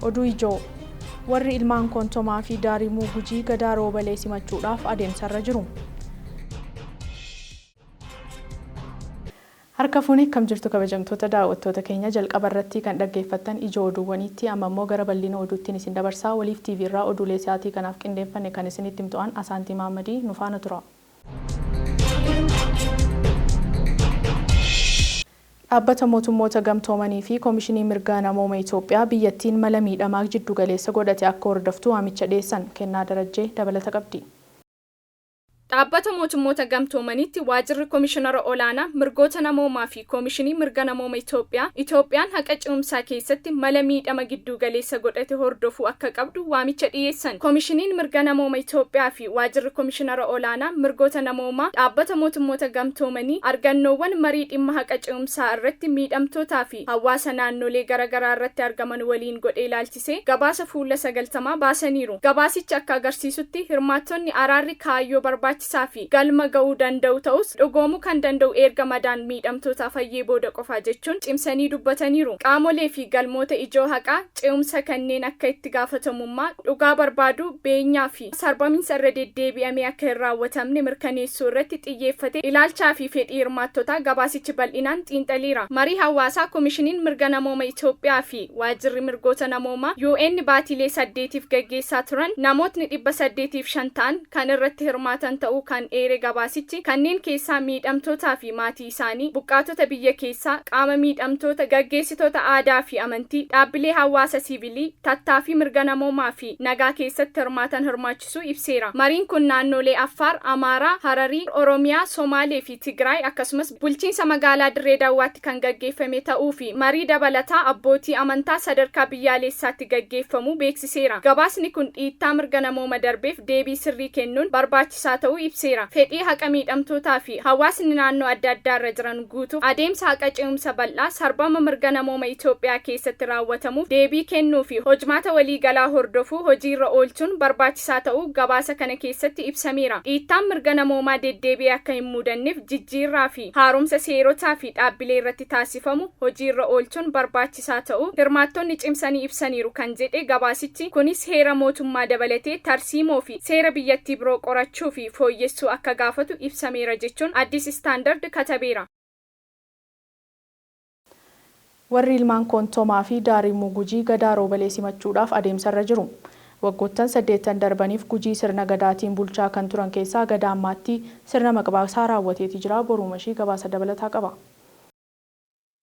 Oduu ijoo warri ilmaan Kontomaa fi Daarimuu Gujii Gadaa Roobalee simachuudhaaf adeemsarra jiru. Harka fuuni akkam jirtu kabajamtoota daawwattoota keenya jalqaba irratti kan dhaggeeffattan ijoo oduuwwaniitti amma immoo gara bal'ina oduuttiin isin dabarsaa Waliif TV irraa oduulee sa'aatii kanaaf qindeeffanne kan isinitti himtu an Asaantii Mahammadii nu faana tura. Dhaabbata Mootummoota Gamtoomanii fi Komishinii Mirgaa Namooma Itoophiyaa biyyattiin mala miidhamaa jiddugaleessa godhate akka hordoftu waamicha dhiyeessan. Kennaa Darajjee dabalata qabdi. Dhaabbata Mootummoota Gamtoomaniitti Waajirri Komishinara Olaanaa Mirgoota Namoomaa fi Komishinii Mirga Namooma Itoophiyaa, Itoophiyaan haqa ce'umsaa keessatti mala miidhama gidduu galeessa godhate hordofuu akka qabdu waamicha dhiyeessan. Komishiniin Mirga Namooma Itoophiyaa fi Waajirri Komishinara Olaanaa Mirgoota Namoomaa Dhaabbata Mootummoota Gamtoomanii argannoowwan marii dhimma haqa ce'umsaa irratti miidhamtootaa fi hawaasa naannolee garagaraa irratti argaman waliin godhe ilaalchisee gabaasa fuula 90 baasaniiru. Gabaasichi akka agarsiisutti hirmaattonni araarri kaayyoo barbaachisaa fi galma ga'uu danda'u ta'us dhugoomuu kan danda'u erga madaan miidhamtootaa fayyee booda qofa jechuun cimsanii dubbataniiru. Qaamolee fi galmoota ijoo haqaa ce'umsa kanneen akka itti gaafatamummaa, dhugaa barbaaduu, beenyaa fi sarbamiinsa irra deddeebi'amee akka hin raawwatamne mirkaneessuu irratti xiyyeeffate ilaalchaa fi fedhii hirmaattotaa gabaasichi bal'inaan xiinxaleera. Marii hawaasaa Komishiniin Mirga Namooma Itoophiyaa fi Waajjirri Mirgoota Namoomaa UN baatiilee saddeetiif gaggeessaa turan namootni 805 ta'an kan irratti hirmaatan ta'uu kan eere gabaasichi, kanneen keessaa miidhamtootaa fi maatii isaanii, buqqaatota biyya keessaa, qaama miidhamtoota, gaggeessitoota aadaa fi amantii, dhaabbilee hawaasa siivilii, tattaaffii mirga namoomaa fi nagaa keessatti hirmaatan hirmaachisuu ibseera. Mariin kun naannoolee Affaar, Amaaraa, Hararii, Oromiyaa, Somaalee fi Tigraay akkasumas bulchiinsa magaalaa Dirree Dawwaatti kan gaggeeffame ta'uu fi marii dabalataa abbootii amantaa sadarkaa biyyaaleessaatti gaggeeffamuu beeksiseera. Gabaasni kun dhiittaa mirga namooma darbeef deebii sirrii kennuun barbaachisaa ta'uu ibseera. Fedhii haqa miidhamtootaa fi hawaasni naannoo adda addaarra jiran guutuuf adeemsa haqa ce'umsa bal'aa sarbama mirga namooma Itoophiyaa keessatti raawwatamuuf deebii kennuu fi hojmaata waliigalaa hordofuu hojiirra oolchuun barbaachisaa ta'uu gabaasa kana keessatti ibsameera. Dhiittaan mirga namoomaa deddeebi'ee akka hin mudanneef jijjiirraa fi haaromsa seerotaa fi dhaabbilee irratti taasifamu hojiirra oolchuun barbaachisaa ta'uu hirmaattonni cimsanii ibsaniiru kan jedhe gabaasichi, kunis heera mootummaa dabalatee tarsiimoo fi seera biyyattii biroo qorachuu fi fooyyessuu akka gaafatu ibsameera jechuun Addis Standard katabeera. Warri ilmaan Kontomaa fi Daarimuu Gujii Gadaa Roobalee simachuudhaaf adeemsarra jiru. Waggoottan saddeettan darbaniif Gujii sirna Gadaatiin bulchaa kan turan keessaa Gadaa ammaatti sirna maqbaasaa raawwateeti jira. Boruu Mashii gabaasa dabalataa qaba.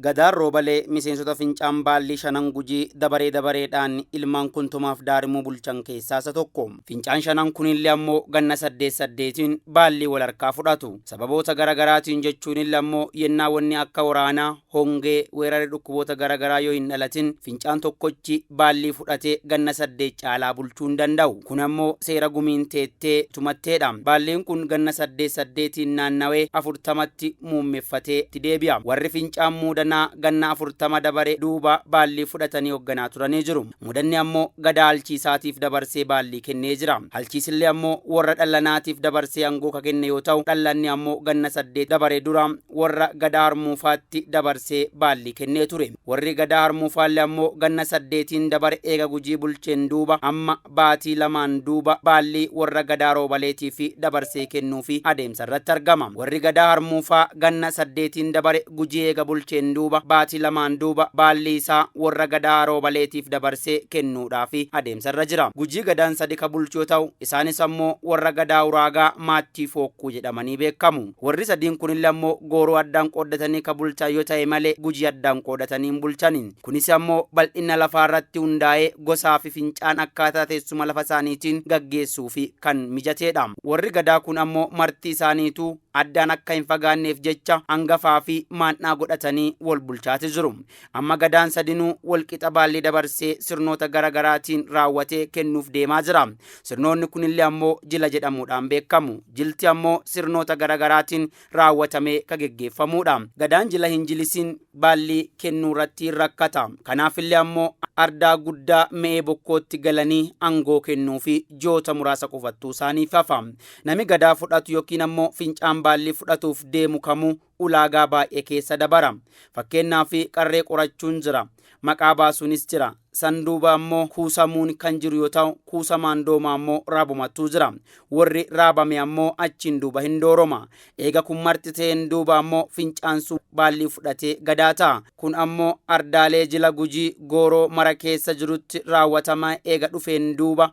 Gadaan Roobalee miseensota Fincaan Baallii shanan Gujii dabaree dabareedhaan ilmaan Kontomaaf Daarimuu bulchan keessaa isa tokko. Fincaan shanan kunillee ammoo ganna saddeet saddeetiin baallii wal harkaa fudhatu. Sababoota gara garaatiin jechuunille ammoo yennaa wanni akka waraanaa, hongee, weerarri dhukkuboota gara garaa yoo hin dhalatin fincaan tokkochi baallii fudhatee ganna 8 caalaa bulchuu hin danda'u. Kun ammoo seera gumiin teettee tumatteedha. Baalliin kun ganna saddeet saddeetiin naannawee 40tti muummeffatee itti deebi'a. Warri fincaan muudanaa ganna 40 dabare duuba baallii fudhatanii hogganaa turanii jiru. Muudanni ammoo Gadaa Halchiisaatiif dabarsee baallii kennee jira. Halchiisillee ammoo worra Dhallanaatiif dabarsee angoo ka kenne yoo ta'u, Dhallanni ammoo ganna 8 dabare dura worra Gadaa Harmuufaatti dabarsee baallii kennee ture. Worri Gadaa Harmuufaalle ammoo ganna 8n dabare eega Gujii bulcheen duuba amma baatii lamaan duuba baallii worra Gadaa Roobaleetiif dabarsee kennuufi adeemsa irratti argama. Worri Gadaa Harmuufaa ganna 8n dabare Gujii eega bulcheen duuba baatii lamaan duuba baallii isaa worra Gadaa Roobaleetiif dabarsee kennuudhaafi adeemsa irra jira. Gujii Gadaan sadi ka bulchu yoo ta'u, isaanis ammoo worra Gadaa Uraagaa, Maattii Fookkuu jedhamanii beekamu. Worri sadiin kunille ammoo gooroo addaan qooddatanii ka bulchan yoo ta'e malee Gujii addaan qoodatanii hin bulchani. Kunis ammoo bal'inna lafaa irratti hundaa'ee gosaa fi fincaan akkaataa teessuma lafa isaaniitiin gaggeessuufi kan mijateedha. Worri Gadaa kun ammoo marti isaaniituu addaan akka hin fagaanneef jecha hangafaa fi maandhaa godhatanii wol bulchaati jiru. Amma Gadaan sadinuu wol qixa baallii dabarsee sirnoota gara garaatiin raawwatee kennuuf deemaa jira. Sirnoonni kunillee ammoo jila jedhamuudhaan beekamu. Jilti ammoo sirnoota gara garaatiin raawwatamee ka geggeeffamuudha. Gadaan jila hin jilisin baallii kennuurratti hin rakkata. Kanaafillee ammoo ardaa guddaa Me'ee Bokkootti galanii angoo kennuufi ji'oota muraasa qofattuu isaaniif hafa. Nami Gadaa fudhatu ykn ammoo fincaan baallii fudhatuuf deemu kamuu Ulaagaa baay'ee keessa dabara. Fakkeenyaaf qarree qorachuun jira. Maqaa baasuunis jira. Sanduuba ammoo kuusamuun kan jiru yoo ta'u, kuusamaan dooma ammoo raabumattuu jira. Warri raabame ammoo achiin duuba hin dooroma. Eega kun marti ta'een duuba ammoo fincaansuu baallii fudhatee gadaa ta'a. Kun ammoo ardaalee jila Gujii gooroo mara keessa jirutti raawwatama eega dhufeen duuba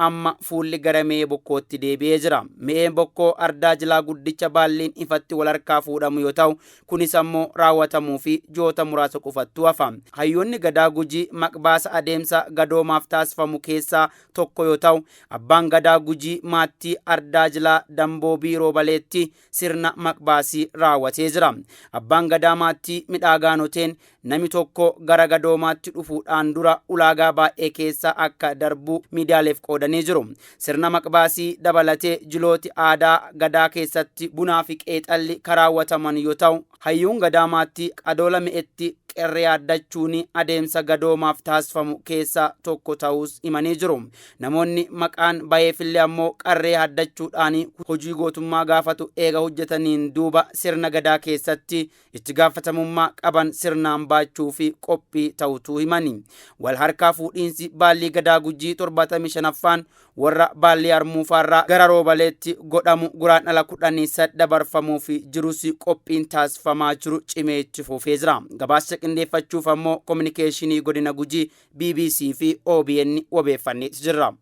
amma fuulli gara Me'ee Bokkootti deebi'ee jira. Me'een Bokkoo ardaa jilaa guddicha baalliin ifatti wal harkaa fuudhamu yoo ta'u, kunis ammoo raawwatamuu fi ji'oota muraasa qofattu hafa. Hayyoonni gadaa Gujii maqbaasa adeemsa gadoomaaf taasifamu keessaa tokko yoo ta'u, abbaan gadaa Gujii maattii ardaa jilaa Damboo Biiroo Baleetti sirna maqbaasii raawwatee jira. Abbaan gadaa maattii midhaagaanoteen namni tokko gara gadoomaatti dhufuudhaan dura ulaagaa baay'ee keessa akka darbu miidiyaaleef qoodanii jiru. Sirna maqbaasii dabalatee jilooti aadaa gadaa keessatti bunaa fi qeexalli karaawwataman yoo ta'u, hayyuun gadaa maattii qadoola mi'etti qerree addachuun adeemsa gadoomaaf taasifamu keessaa tokko ta'us himanii jiru. Namoonni maqaan bayeefillee ammoo qarree addachuudhaan hojii gootummaa gaafatu eega hojjetaniin duuba sirna gadaa keessatti itti gaafatamummaa qaban sirnaan baachuu fi qophii ta'utu himani. Wal harkaa fuudhiinsi baallii gadaa Gujii 75ffaan warra baallii harmuufaarraa gara Roobaleetti godhamu Guraandhala 10 dabarfamuu fi jirus qophiin taasifamaa jiru cimee itti fufee jira. Gabaasa qindeeffachuuf ammoo kominikeeshinii godina Gujii, BBC fi OBN wabeeffannee jirra.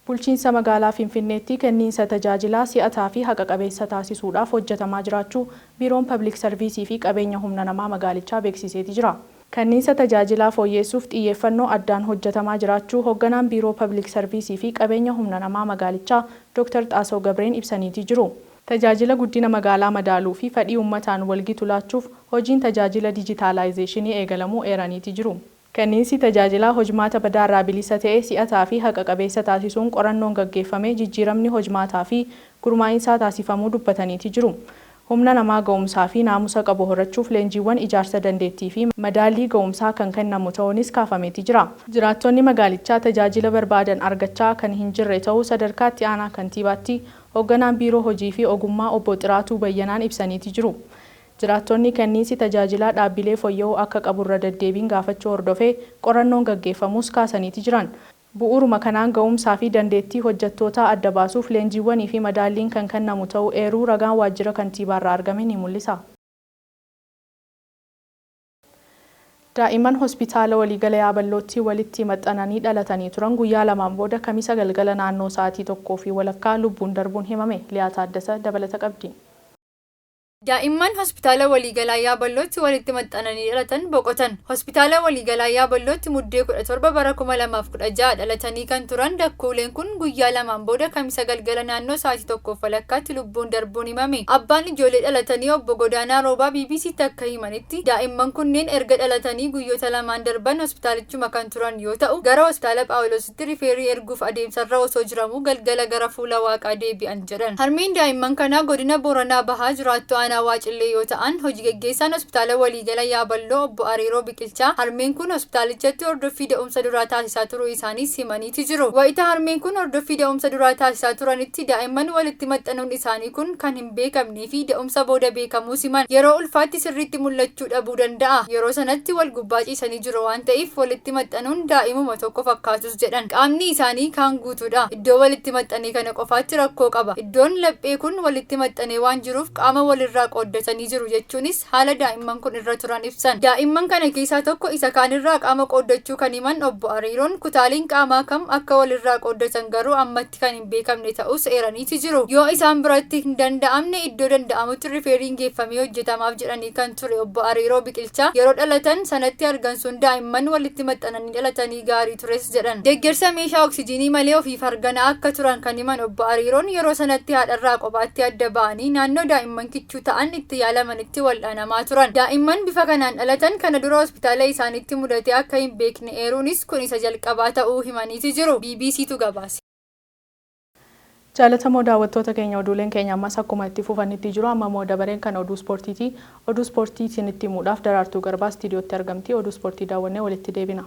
Bulchiinsa magaalaa Finfinneetti kenniinsa tajaajilaa si'ataa fi haqa qabeessa taasisuudhaaf hojjetamaa jiraachuu Biiroon Pabliik Sarviisii fi Qabeenya Humna Namaa magaalichaa beeksiseeti jira. Kenniinsa tajaajilaa fooyyeessuuf xiyyeeffannoo addaan hojjetamaa jiraachuu hoogganaan Biiroo Pabliik Sarviisii fi Qabeenya Humna Namaa magaalichaa Dr. Xaasoo Gabreen ibsaniiti jiru. Tajaajila guddina magaalaa madaaluu fi fedhii uummataan walgitu laachuuf hojiin tajaajila dijitaalaayizeeshinii eegalamuu eeraniiti jiru. Kenniinsi tajaajilaa hojmaata badaarraa bilisa ta'e si'ataa fi haqa qabeessa taasisuun qorannoon gaggeeffame jijjiiramni hojmaataa fi gurmaa'insaa taasifamuu dubbataniiti jiru. Humna namaa ga'umsaa fi naamusa qabu horachuuf leenjiiwwan ijaarsa dandeettii fi madaallii ga'umsaa kan kennamu ta'uunis kaafameeti jira. Jiraattonni magaalichaa tajaajila barbaadan argachaa kan hin jirre ta'uu sadarkaatti aanaa kantiibaatti hoogganaan biiroo hojii fi ogummaa obbo Xiraatuu Bayyanaan ibsaniiti jiru. Jiraattonni kenniinsi tajaajilaa dhaabbilee fooyya'uu akka qaburra deddeebiin gaafachuu hordofee qorannoon gaggeeffamus kaasaniiti jiran. Bu'uuruma kanaan ga'umsaa fi dandeettii hojjettootaa adda baasuuf leenjiiwwanii fi madaalliin kan kennamu ta'uu eeruu ragaan waajjira kantiibaarraa argame ni mul'isa. Daa'imman hospitaala waliigala Yaaballootti walitti maxxananii dhalatanii turan guyyaa lamaan booda Kamisa galgala naannoo sa'aatii 1:30 lubbuun darbuun himame. Liyaa Taaddasa dabalata qabdi. Daa'imman hospitaala waliigalaa Yaaballootti walitti maxxananii dhalatan boqotan. Hospitaala waliigalaa Yaaballootti Muddee 17 bara 2016 dhalatanii kan turan dakkuuleen kun guyyaa lamaan booda Kamisa galgala naannoo sa'aatii 1:30tti lubbuun darbuun himame. Abbaan ijoollee dhalatanii obbo Godaanaa Roobaa BBCtti akka himanitti, daa'imman kunneen erga dhalatanii guyyoota lamaan darban hospitaalichuma kan turan yoo ta'u, gara hospitaala Phaawulositti rifeerii erguuf adeemsarra osoo jiramuu galgala gara fuula waaqaa deebi'an jedhan. Harmeen daa'imman kanaa godina Booranaa Bahaa jiraattu aanaa Waacillee yoo ta'an, hojii geggeessaan hospitaala waliigala Yaaballoo obbo Ariiroo Biqilchaa harmeen kun hospitaalichatti hordoffii da'umsa duraa taasisaa turuu isaaniis himaniiti jiru. Wayita harmeen kun hordoffii da'umsa duraa taasisaa turanitti daa'imman walitti maxxanuun isaanii kun kan hin beekamnee fi da'umsa booda beekamuus himan. Yeroo ulfaatti sirriitti mul'achuu dhabuu danda'a. Yeroo sanatti wal gubbaa ciisanii jiru waan ta'eef walitti maxxanuun daa'imuma tokko fakkaatus jedhan. Qaamni isaanii kaan guutuudha. Iddoo walitti maxxanee kana qofaatti rakkoo qaba. Iddoon laphee kun walitti maxxanee waan jiruuf qaama walirraa qooddatanii jiru jechuunis haala daa'imman kun irra turan ibsan. Daa'imman kana keessaa tokko isa kaanirraa qaama qooddachuu kan himan obbo Ariiroon, kutaaleen qaamaa kam akka walirraa qooddatan garuu ammatti kan hin beekamne ta'us eeraniiti jiru. Yoo isaan biratti hin danda'amne iddoo danda'amutti rifeeriin geeffamee hojjetamaaf jedhanii kan ture obbo Ariiroo Biqilchaa, yeroo dhalatan sanatti argansuun daa'imman walitti maxxananii dhalatanii gaarii tures jedhan. Deeggarsa meeshaa oksijiinii malee ofiif arganaa akka turan kan himan obbo Ariiroon, yeroo sanatti haadharraa kophaatti adda ba'anii naannoo daa'imman kichuu ta'an itti yaalamanitti wal'aanamaa turan. Daa'imman bifa kanaan dhalatan kana dura hospitaala isaaniitti mudatee akka hin beekne eeruunis kun isa jalqabaa ta'uu himaniiti jiru. BBCtu gabaase. Jaalatamoo daawwattoota keenya, oduuleen keenya ammas akkuma itti fufanitti jiru. Amma immoo dabareen kan oduu ispoortiiti. Oduu ispoortii isinitti himuudhaaf Daraartuu Garbaa istiidiyootti argamti. Oduu ispoortii daawwannee walitti deebina.